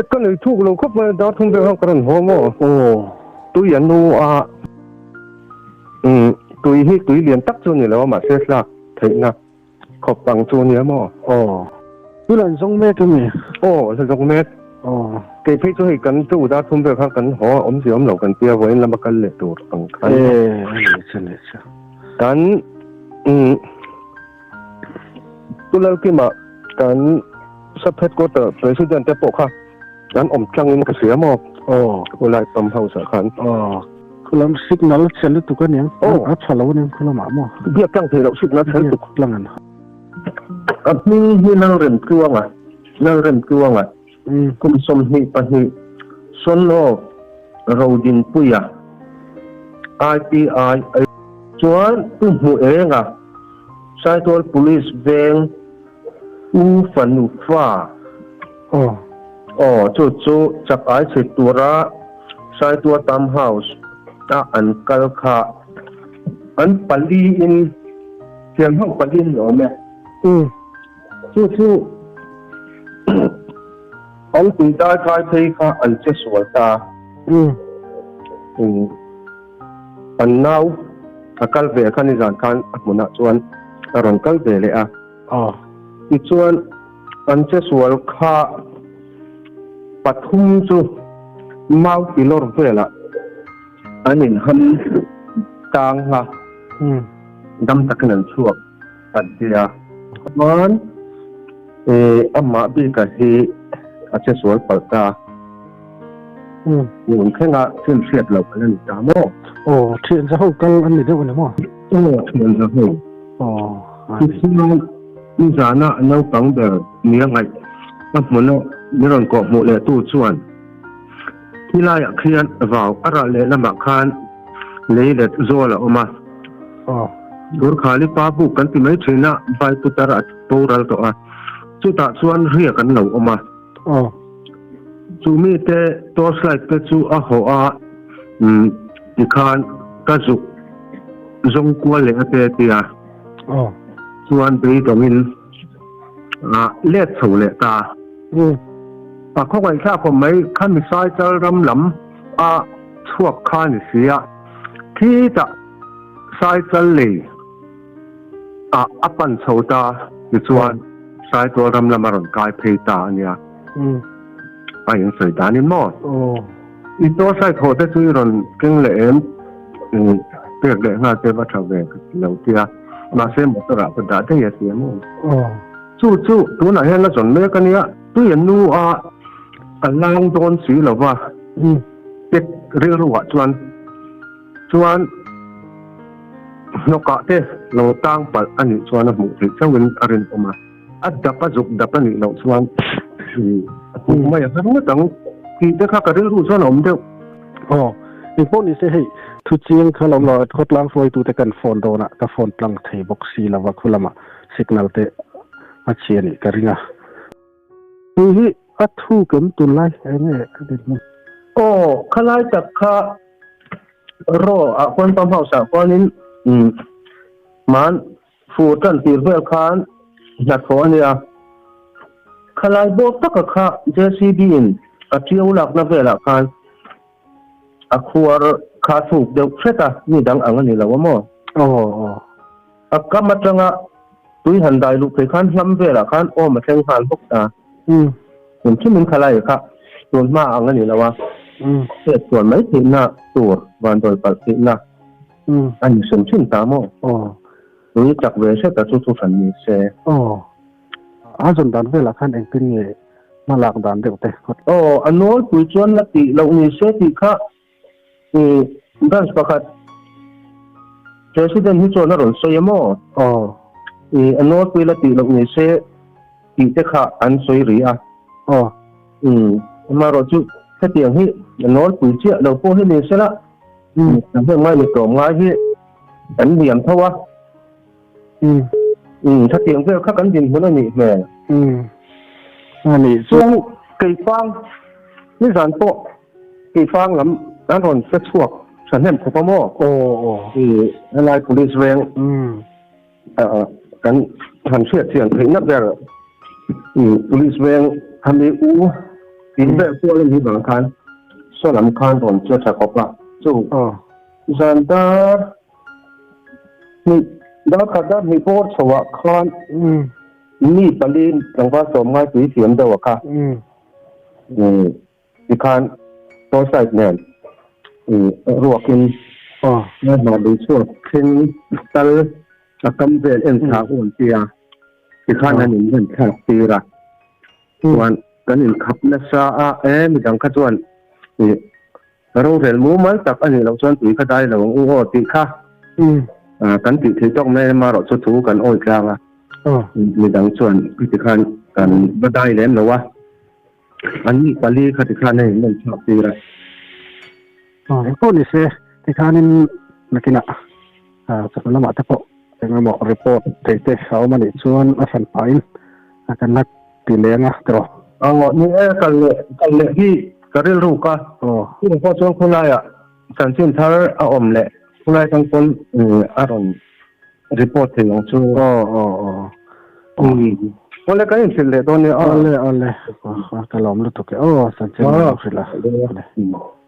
Hriat ka nei thuk lo khawp mai a, dar thum vel khan ka rawn haw maw? Aw. Tui a nu a, umm tui hi tui lian tak chu a ni lo a, mahse hlak theihna khawp ang chu a nia maw? Aw. Tui la inzawng mek em ni? Aw, la zawng mek. Aw. Kei phei chu hei kan chu dar thum vel khan kan haw a, awmzia awm lo kan tia vawiin lama kal leh tur ang khan. E, a ni che, ni che. Kan umm Pu Lalkima kan Sub Headquarter President te pawh kha an awm tlangin ka hria maw? Aw. Khulai pump house ah khan. Aw. Khulam signal chhe lutuk a niang. Aw. A tha lo a niang khulamah maw? Biak tlang thei loh signal chhe lutuk. Biak tlang an. A hming hi Lalremtluanga, Lalremtluanga, kum 22, son of Rodinpuia, IPI, Chuan Pu Hmuenga, Saitual Police veng U fanu fa. Aw. Aw, chu chu chak ai chhe tura Saitua Tam House a an kal kha an pali in thian ho pali in awm e. Umm. Chu chu an tui dai kai phei kha an che sual ta. Umm. Umm. An nau a kal ve kha nizan khan a hmunah chuan a rawn kal ve leh a. Aw. Tichuan an chesual kha pathum chu mau tilawr velah an inham tang a, dam takin an chhuak an ti a. Chuan amah bika hi a chesual palh ta. Tun thlengah thil hriat loh a la ni ta maw? Aw, thian za ho kal an ni deuh a ni maw? Aw, thian za ho. Tichuan, nizana naupang ber nia ngaih a hmuna min rawn kawh hmuh leh tu chuan khilaiah khian vau a rah leh lamah khan lei let zawl a awm a. Gurkhali pa buk kan ti mai thin a, vai putar a boral tawh a, chutah chuan riak an lo awm a. Chu mite torchlight te chu a hawh a, tikhan ka zuk zawng kual leh a te tia chuan beidawngin let chho leh ta. A khawngaihthlak awm mai kha misai chal ram lam a chhuak kha ni si a, khitah sai chal lei ah a pan chho ta tichuan Saitual ram lam a rawn kai phei ta a nia. A insawi danin maw? I torchlight haw te chu i rawn keng leh em? Pek leh nghal te va tha ve ka ti lo tia. Mahse motor ah ka dah daih a ti a maw? Chu chu tunah hian la zawn mek a nia. Tui a nu a a lang dawn si lo va. Tek rilru ah chuan chuan hnawkah te lo tang palh a nih chuan a hmuh theih chauhin a rinawm a. A dap a zuk dap a nih loh chuan a hmuh mai a har ngawt ang tih te kha ka rilru chuan a awm deuh. Aw, engpawh ni se hei thu chiang kha lo la khawtlang hruaitute kan phone dawn a, ka phone tlang thei bawk si lova khu lamah signal te a chhia a nih ka ring a. Tui hi a thuk em tunlai eng nge a dinhmun? Aw, khalai tak kha raw ah khuan pump house ah khuanin hman Fur tan tir vel khan hnathawh a nia. Khalai bawk taka kha JCB in a ṭiau lakna velah khan a khuar kha thuk deuh hret a, mi dang ang a ni lo a maw? Aw aw. A kam atanga tui han dai luh phei khan hlam velah khan awm a thleng nghal bawk ta. Tun thumin khalai kha tun hma ang a ni lo a, hriat chuan mai theihna tur vandawi palh theihna A ni hrim hrim ta maw? Aw. Tui chak ve hret a chu chu hran ni se. Aw. A zawn dan velah khan engtin nge hma lak dan deuh te? Aw, a nawlpui chuan la tih loh ni se tih kha branch pakhat President hi chuan a rawn sawi a maw? Aw. A nawlpui la tih loh ni se tih te kha an sawi ri a. Aw. Amaherawh chu hetiang hi a nawlpui chiah lo pawh hi ni se la. Kan heng ngai ni tlawm ngai hi kan liam tho a. Hetiang vel kha kan dinhmun a nih hmel. A nih chu. Chuan Keifang nizan pawh Keifang lam an rawn hre chhuak thahnem khawp a maw? Aw aw. Helai police veng kan han hriat chian theihna ber police veng hami u. Tih vel kual a nih vang khan saw lam khan rawn che tha khawp a, chu zan dar hnih dar khat dar hnih bawr chhoah khan mi pali tlangval sawmngai tui thiam deuh a kha tikhan torchlight nen ruakin hmai lui chhuak thleng tal a kam vel en thla u an ti a, tikhan an inren thlak tir a. Chuan kan inkhap nasa a, e midang kha chuan ih rorel mumal tak a nih loh chuan tui kha dai lo ang u aw tih kha kan tih theih tawk mai amarawh chu thu kan awi tlang a, midang chuan khati khan kan va dai lem lo a, an ni pali khati khan a inren thlak tir a. Engpawh ni se tikhanin nakinah chawhnu lamah te pawh eng emaw report theih te a awm a nih chuan a hran pahin a kan la ti leng a tiraw. Aw ni e, kal leh kal leh hi ka rilru ka. Chung pawh chuan khawlaiah chanchin thar a awm leh khawlai atang pawn a rawn report thei ang chu. Aw aw aw. Awle kan inhrilh leh dawn nia. Awle awle ka lawm lutuk e aw chanchin hrilh a.